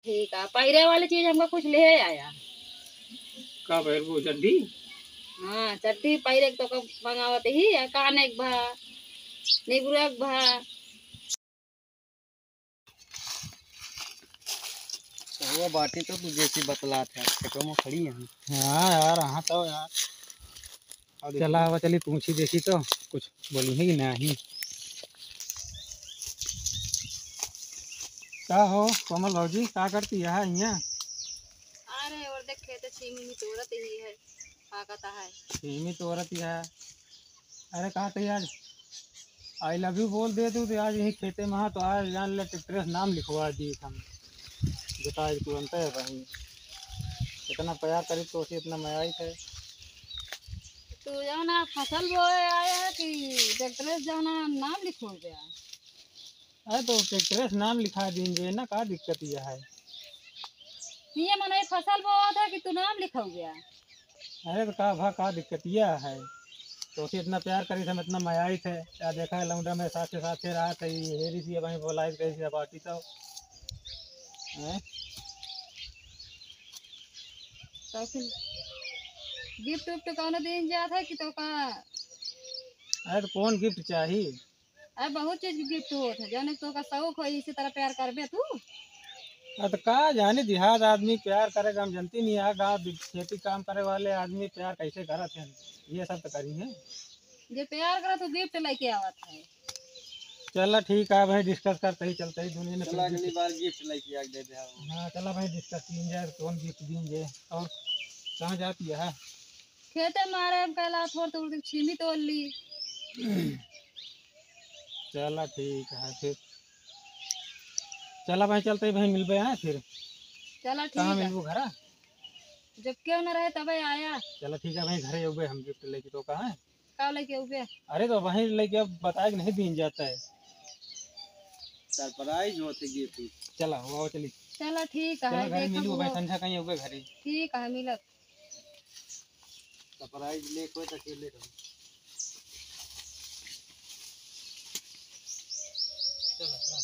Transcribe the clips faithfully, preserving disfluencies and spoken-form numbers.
ठीक है, पहिरे वाली चीज हमका कुछ ले आया। का पहिरबू, चड्डी? हाँ, चड्डी पहिरे के तो का मंगावत ही है, काने के भा, निगुरा के भा। वो बाटी तो तू जैसी बतलात है, खेतों में खड़ी है। हाँ यार, हाँ तो यार। अब चला, आवा, चली पूछी देखी तो कुछ बोली है कि नहीं। का हो कोमल भौजी, का करती है यहाँ? अरे, और देख, खेत छीमी में तोड़त ही है, का कहता है? छीमी तोड़त ही है। अरे, का तो आज I love you बोल दे तू, तो आज यही खेते में हाँ, तो आज जान ले ट्रैक्टर से नाम लिखवा दी हम। जोताई तुरंत है भाई, इतना प्यार करी तो उसे इतना मया ही है। तू जौना फसल बोए आए है कि ट्रैक्टर से जौना नाम लिखो गया? अरे तो ट्रैक्टर से नाम लिखा दीजिए ना, का दिक्कत यह है? ये मने फसल बोआ था कि तू नाम लिखो गया? अरे तो का भा, का दिक्कत यह है? तो उसे इतना प्यार करी थे, हम इतना मयाई थे, क्या देखा है लौंडा में साथे साथे रहा था, ये हेरी सी भाई बोलाई कही सी बाटी तो। हैं? तो फिर गिफ्ट उफ्ट कौनो दिन जात है कि तो का? अरे तो कौन गिफ्ट चाही? अरे बहुत चीज के गिफ्ट होत है, जौने तोका शौक हो, इसी तरह प्यार करबे तू। अब तो का जाने देहात आदमी प्यार करेगा, हम जनती नहीं है, गाँव दि-, खेती काम करे वाले आदमी प्यार कैसे करत हैं, ये सब तो करी हैं। जे प्यार करत हो गिफ्ट लेके आवत है। चला ठीक है भाई, डिस्कस करते ही चलते ही दुनिया में चला फिर अगली बार गिफ्ट लेके आ दे दे हम। हाँ चला भाई, डिस्कस कीन जाए कौन गिफ्ट दीन जाए। और कहाँ जाती है? खेते मारे हम कहला थोड़ थोड़ छीमी तोड़ ली। चला ठीक है फिर, चला भाई चलते ही भाई मिलबे हैं फिर। चला ठीक कहाँ है। मिलबू घरा? जब क्यों ना रहे तबे आया। चला ठीक है भाई, घरे अउबे हम गिफ्ट लेके तो कहाँ है? का लेके अउबे? अरे तो वहीं लेके अब बताए कि नहीं दीन जाता है। सरप्राइज होते गिफ्ट। चला वो चली। चला ठीक है, चला घरे देखो मिलू भाई, वो। संझा कहीं अउबे घरे। ठीक है मिलत। सरप्राइज ले कोई तो अकेले रहो। चलो, चलो।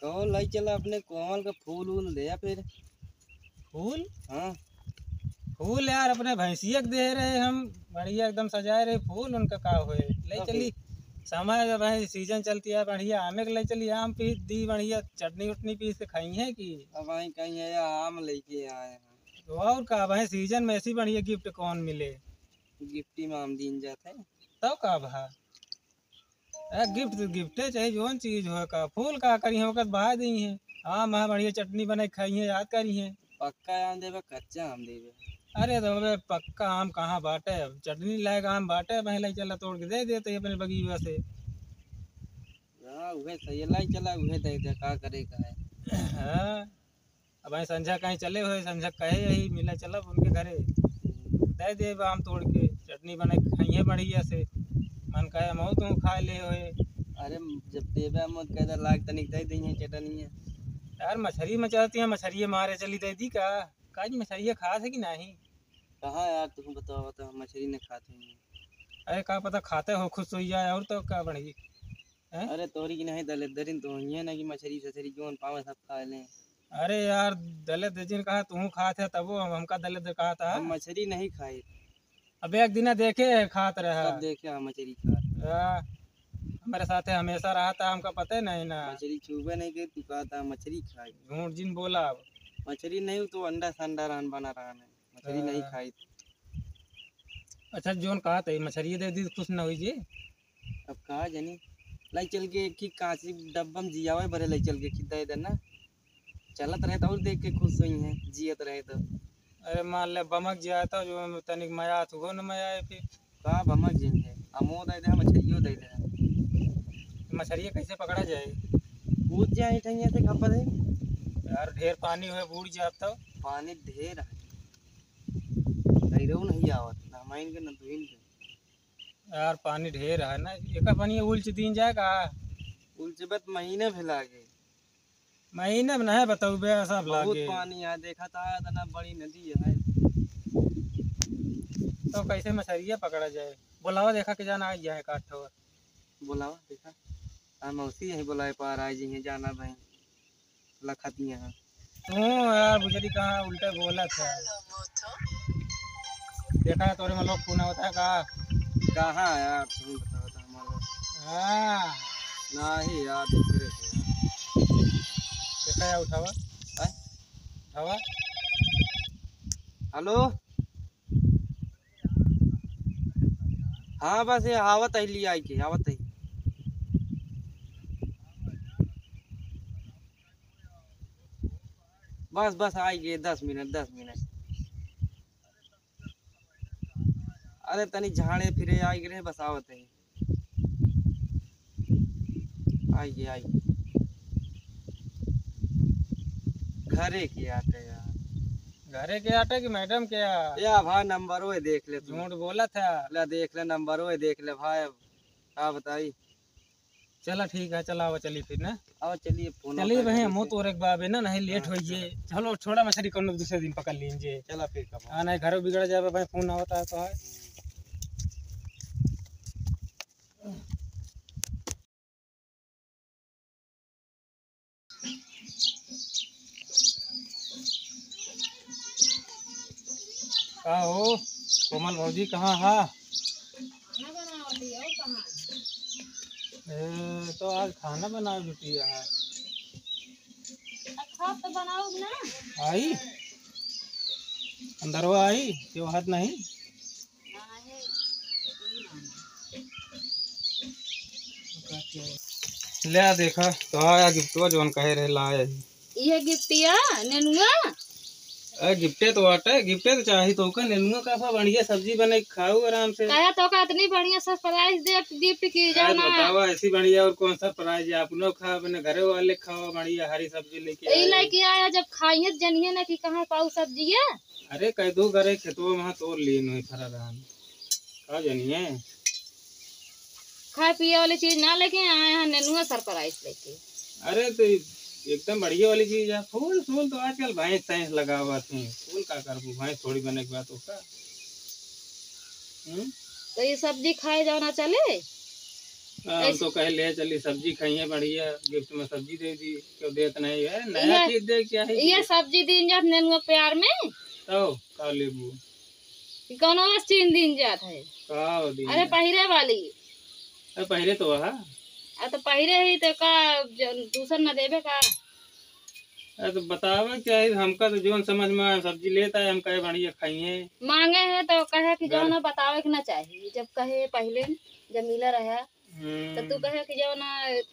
तो लाई चला अपने कोमल का फूल वूल दे या फिर। फूल? हाँ। फूल यार अपने भैंसिया के दे रहे हम, बढ़िया एकदम सजाए रहे फूल, उनका का होए। ले तो चली फिर? समय जब है सीजन चलती है बढ़िया, आमे के ले चली, आम पीस दी बढ़िया, चटनी उटनी पीस के खाई है कि। अब आई कहीं है या आम लेके आए हैं। तो और का, अब है सीजन में ऐसी बढ़िया गिफ्ट कौन मिले? गिफ्टी में आम दीन जाते हैं। तब का भा? ए, गिफ्ट तो गिफ्टे चाहे जौन चीज हो का, फूल का करी है, ओकर बहा दी है। आम है बढ़िया चटनी बनाई खाई है, याद करी है। पक्का आम देबे, कच्चा आम देबे? अरे तो अबे पक्का आम कहाँ बाटे, अब चटनी लायक आम बाटे, पहले ही चला तोड़ के दे देते अपने बगीचा से। हाँ, उहे सही है, लाई चला, उहे दे दे, का करे का है। हाँ। अब आई संझा कहीं चले हुए, संझा कहे यही मिला चलब उनके घरे, दे देब आम तोड़ के, चटनी बनाई खाइए बढ़िया से, मन कहे हम तू खा ले हुए। अरे जब देबे हम कह दे लाग तनिक दे दइहे चटनी है। यार मछरी मचाती है, मछरिए मारे चली दे दी का? काज मछरिए खात है कि नहीं? कहाँ यार तुम बताओ, तो हम मछरी नहीं खाते हैं। अरे का पता खाते हो खुश हो जाए और तो का बढ़ी। हैं? अरे तोरी की नहीं दले दरिन तो होइए ना कि मछरी सछरी जोन पावे सब खा ले। अरे यार, दले दजिन कहा तू खात है तबो हम, हमका दले दे कहा था। हम मछरी नहीं खाए। अबे एक दिन देखे है खात रहा। कब देखे हम मछरी खात? हाँ, हमारे साथ हमेशा रहा था, हमका पता ही नहीं ना। मछरी छूबे नहीं के तू कहा था मछरी खाए। झूठ जिन बोला अब। मछरी नहीं तो अंडा संडा रहन बना रहा है, मछरी नहीं हाँ। खाई। अच्छा जोन कहा था मछरी दे दी खुश ना हुई जी। अब कहा जानी, लाई चल के एक ही कांच डब्बा में जियावे बरे लाई चल के कि दे देना। चलत रहे तो और देख के खुश हुई हैं, जियत रहे तो। अरे मान ले बमक जाए तो जो तनिक मया तो हो न मया है फिर। का बमक जाई है? अमो दे दे, मछरियो दे दे। मछरिया कैसे पकड़ा जाए? कूद जाए ठैया से खपत है। यार ढेर पानी हुए बूड़ जात तो। पानी ढेर है। तैरऊ नहीं आवत, ना हमाइन के ना दुइन के। यार पानी ढेर है ना, एका पानी उलच दीन जाए का? उलचबे त महीने भी लागे। महीने में नहीं बताऊ बे, सब बहुत लागे। पानी है, देखा था इतना बड़ी नदी है। तो कैसे मछरिया पकड़ा जाए? बुलावा देखा के जाना आ गया है काठ ठोर। बोलावा, देखा। आ मौसी यहीं बोलाए पार आई जी, यहीं जाना भाई। लखा दिया है। तू यार बुजरी कहाँ उल्टे बोलत है? देखा है तोरे में लोग फोन होता है का? कहाँ यार, तुम बताओ तो हमारे। हाँ। नहीं यार, दूसरे से यार। देखा यार, उठावा। हैं? उठावा। हेलो। हाँ, बस ये आवत है, लिया आई के, आवत है। बस, बस, आई गए, दस मिनट, दस मिनट। अरे, तनी झाड़े फिरे आई गए, बस आवत है। आई गए, आई गए। घरे के आटे यार। घरे के आटे कि मैडम के यार? या भाई, नंबर वो देख ले तू। झूठ बोलत है। ले, देख ले, नंबर वो देख ले भाई, अब का बताई। चला ठीक है, चला आवा, चली फिर ना। आवा, चलिए, फोन चलिए आता है भाई, घर हम से। तोरे के बाबे ना, नहीं लेट हाँ, होइए। चला। चलो, छोड़ा मछरी, कौनो दूसरे दिन पकड़ लीजिए। चला फिर कब? हाँ, नहीं, घरों बिगड़ जावे भाई, फोन आवता है तो है। का हो कोमल भौजी, कहाँ हा? खाना बनावत ही हो, कहाँ? ए, तो आज खाना बनावे जुटी है। अच्छा, तो बनाओ ना। आई? अंदरवा आई? क्यों हाथ नहीं? ले आ देखा, तो आया गिफ्टवा जौन कहे रहे लाए। ये गिफ्टिया, नेनुआ? अरे गिफ्टे तो बाटे, गिफ्टे तो चाही तो का, नेनुआ का फा बढ़िया सब्जी बने के खाऊ आराम से। कहे तो का इतनी बढ़िया सरप्राइज दे गिफ्ट की आज जाना। बतावा ऐसी बढ़िया और कौन सरप्राइज है, अपनो खा, अपने घरे वाले खावा, बढ़िया हरी सब्जी लेके ई आए। लेके आया, जब खाइए तो जनिए ना कि कहाँ पाऊ सब्जी है। अरे कह दू घरे खेतवा में तोड़ लिए नहीं फरा रहन। का जानिए? खाए पिए वाली चीज ना लेके आए हैं, नेनुआ सरप्राइज लेके। अरे तो एकदम बढ़िया वाली चीज है। फूल, फूल तो आजकल भैंस तैंस लगावत हैं। फूल का करबू? भैंस थोड़ी बने के बात होता। हम्म? तो ये सब्जी खाए जाओ ना चले? हाँ, हम ऐसे तो कहे ले चली सब्जी खाइए बढ़िया, गिफ्ट में सब्जी दे दी, क्यों देत नहीं है? नया ये, चीज दे क्या है ये ये? सब्जी दीन जात नेनुआ प्यार में। तो का लेबू? कि कौनो बस चीन दीन जात है। का दीन अरे जात? पहिरे वाली। अरे पहिरे तो वहा। आ तो पहिरे ही तो का ज-, दूसर न देबे का? अरे तो बतावे क्या है, हमका तो जौन समझ में आए, सब्जी लेता है, हम कहे बढ़िया खाइए। मांगे है तो कहे कि घर जौन बतावे के ना चाहिए, जब कहे पहले जब मिला रहा तो तू हम्म। कहे कि जौन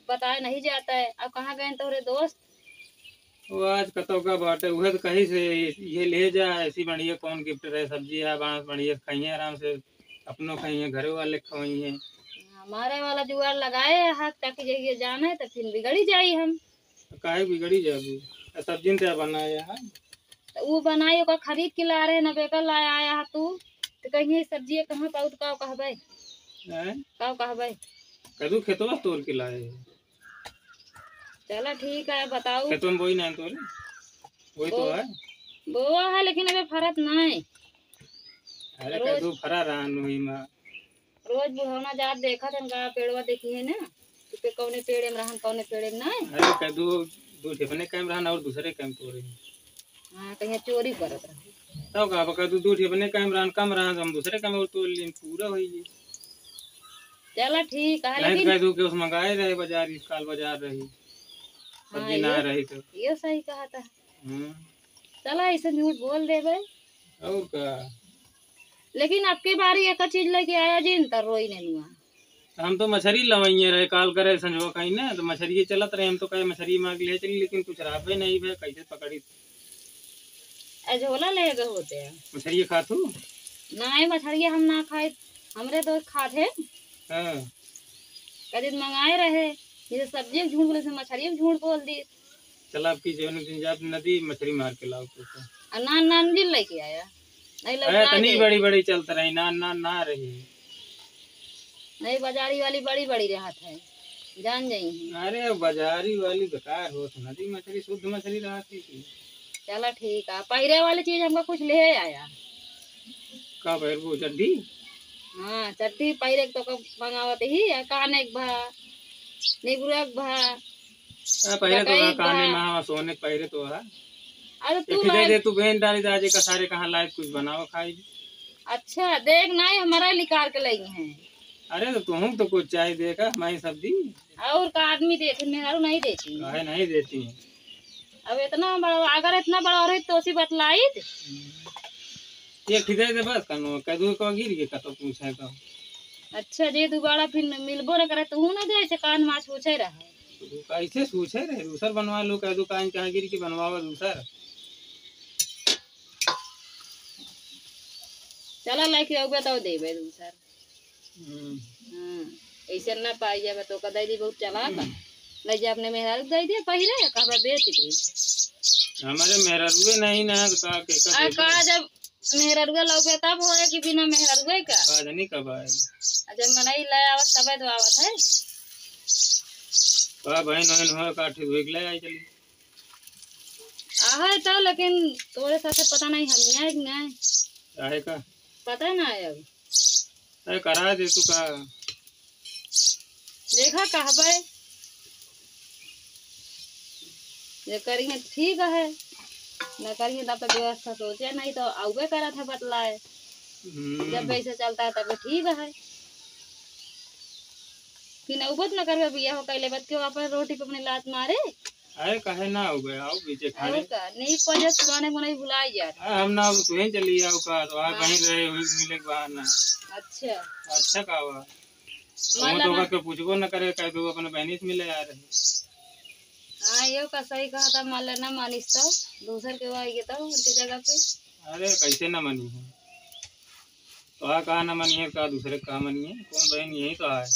बताए नहीं जाता है। अब कहाँ गए तोहरे दोस्त? वो आज कतौ का बाटे, उहे तो कही से ये ले जा, ऐसी बढ़िया कौन गिफ्ट रहे, सब्जी है, बांस बढ़िया खाइए आराम से, अपनो खाइए, घरे वाले खवाइए। हमारे वाला जुगाड़ लगाए हाथ ताकि जइए जाने तो फिर बिगड़ी जाई हम। तो काहे बिगड़ी जाबू? आ सब्जी न क्या बनाए है? तो वो बनाई ओका खरीद के ला रहे ना, बेकर लाया आया है तू, तो कहीं सब्जी कहाँ पाऊ तो का कहबे? हैं? का कहबे? कदू खेतवा से तोड़ के लाए है। चला ठीक है, बताऊ। खेतवा में बोई ना तोरे? वही तो बो-, है। बोआ है लेकिन अबे फरत नहीं। अरे रोज कदू फरा रहा वही में। रोज बुढ़ौना जात देखत हन का पेड़वा देखी है ना, कि पे कौने पेड़े में रहन, कौने पेड़े में नहीं। अरे कदू दू ठे अपने कैम रहन और दूसरे कैम तोरे। हाँ, कहीं चोरी करत रहे। तब का, अब कदू दू ठे अपने कैम रहन, कम रहन, हम दूसरे कैम और तोड़ लेन, पूरा होई जी। चला ठीक है, नहीं लेकिन कह दू कि उस मंगाए रहे बाजार, इस काल बाजार रही, हाँ, सब्जी ना यो, रही तो। यो सही कहा था। हम्म। चला, ऐसे झूठ बोल देबे। और का? लेकिन अब की बारी एक चीज लेके आया जी, इंतर रोई नेनुआ। हम तो मछरी लवइये रहे, काल करे संजवा कहीं ना, तो मछरी चलत रहे, हम तो कहे मछरी मांग ले चली, लेकिन कुछ रहबे नहीं बे, कैसे पकड़ी? ए, झोला ले गए होते हैं। मछरी खात हूँ? नहीं, मछरी हम ना खाए, हमरे दोस्त खात है। हाँ। कदी मंगाए रहे, ये सब्जी के झूठ बोले से मछरी के झूठ बोल दी। चला, अब की जौन दिन जात नदी, मछरी मार के लाओ तो का। आ नान, नान जिन लेके आया। नहीं अरे, लौटा तनी दे। बड़ी, बड़ी चलत रही, नान, नान ना रही। नहीं, बाजारी वाली बड़ी, बड़ी रहत है, जान जाई है। अरे, बाजारी वाली बेकार होत, नदी मछरी शुद्ध मछरी रहत है कि। चला ठीक है, पहिरे वाली चीज हमका कुछ ले आया। का पहिरबू, चड्ढी? हाँ, चड्डी पहिरे के तोका मंगावत ही, आ काने के भा, निबुरा के भा, हाँ, पहिरे तो डकाई हा, काने के भा। मा, सोने के पहिरे तो हा। अरे तू एक ठे दे लाए। दे, तू बेन डाली दाजे का सारे कहाँ लाए, कुछ बनावा खाई। अच्छा, देख ना, ये हमारा निकाल के लई हैं। अरे तो तुहूँ तो कुछ चाही देखा, हमारी सब्जी। और का आदमी देते, मेहरारू नहीं देती। काहे नहीं देती? अब इतना बड़ा, अगर इतना बड़ा रही तो उसी बतलाइत। एक ठे दे दे बस, कनो, कदू को गिर के कतो पूछे तो। अच्छा, जे दोबारा फिर मिलबो न करे, तू ना दे, ऐसे कान माछ पूछे रहे। कैसे पूछे रहे? दूसर बनवा लो, कदू कान कहाँ गिर के बनवावा दूसर। चला, लेके आउबे तब देबे दूसर। हम्म। हाँ, ऐसे ना पाई जाबे, तो कदई दी बहुत चला बा। ले जा अपने मेहरारू के दे दे पहिरे, कहबे बेच दे। हमारे मेहरारुए नहीं ना, तो का के, का आ, देबे? का जब मेहरारुए लौके तब होए कि बिना मेहरारुए का? का जानी कब आए। आ, जब मनई ले आवत तबे तो आवत है। का बहन वहन हो, का ठीक हुई ले आई चली। आहे तो, लेकिन तोरे साथे पता नहीं हम आए कि नहीं। काहे का? पता ना है अब। अरे करा दे तू का। देखा कहबे। जे करिए ठीक है, न करिए तब तो व्यवस्था सोचे नहीं तो आउबे करत है बतलाए। हम्म। जब ऐसे चलता है तब तो ठीक है। फिर नौबत न करबे बिया हो कैले बत के वापस रोटी पे अपने लात मारे। अरे काहे ना हो गया, आओ बीचे खाने। अरे का, नहीं पजे पुराने को नहीं भुलाई जात। अरे हम ना, अब तुहें चली आओ का, तो वहाँ हाँ। कहीं रहे हुई मिले के बहाना। अच्छा। अच्छा का हुआ? मान हम ला तो ना। करके पूछबो न करे, कह दो अपने बहनी से मिले आ रहे। हाँ, यो का सही कहा था, मान ले ना मानिस तो, दूसर के वो आई तो उनकी जगह पे। अरे कैसे ना मानी है? तो आ कहा ना मानी है, का दूसरे का मानी है? कौन बहन यही कहा है?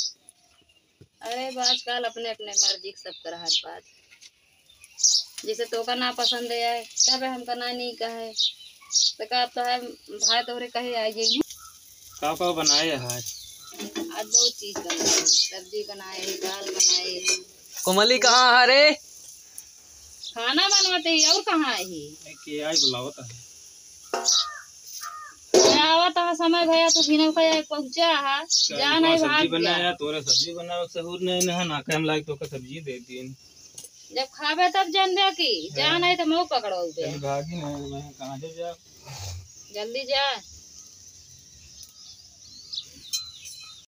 अरे, बा आजकल अपने अपने मर्जी के सब करत बात। जैसे तोका ना पसंद आए, तबे हमका ना नीक है। तो का तो है, भाई तोहरे कहे आ जाइए। का का बनाए है आज? आज बहुत चीज बनाए, सब्जी बनाए, दाल बनाए। कोमली कहाँ है रे? खाना बनवत ही, और कहाँ ही? के आई बुलावत है। आवत है समय भैया, तू बिना खाए पहुँचा है, का जा इतना नहीं सब्जी भाग जा। बनाया, तोरे सब्जी बनावे के सहूर नहीं ना, ना के हम लाइक तोका सब्जी दे दिन। जब खाबे तब जानबे की, जा हाँ। नहीं तो मुँह पकड़ो बे। चल भागी नहीं, मैं कहाँ से जा? जल्दी जा।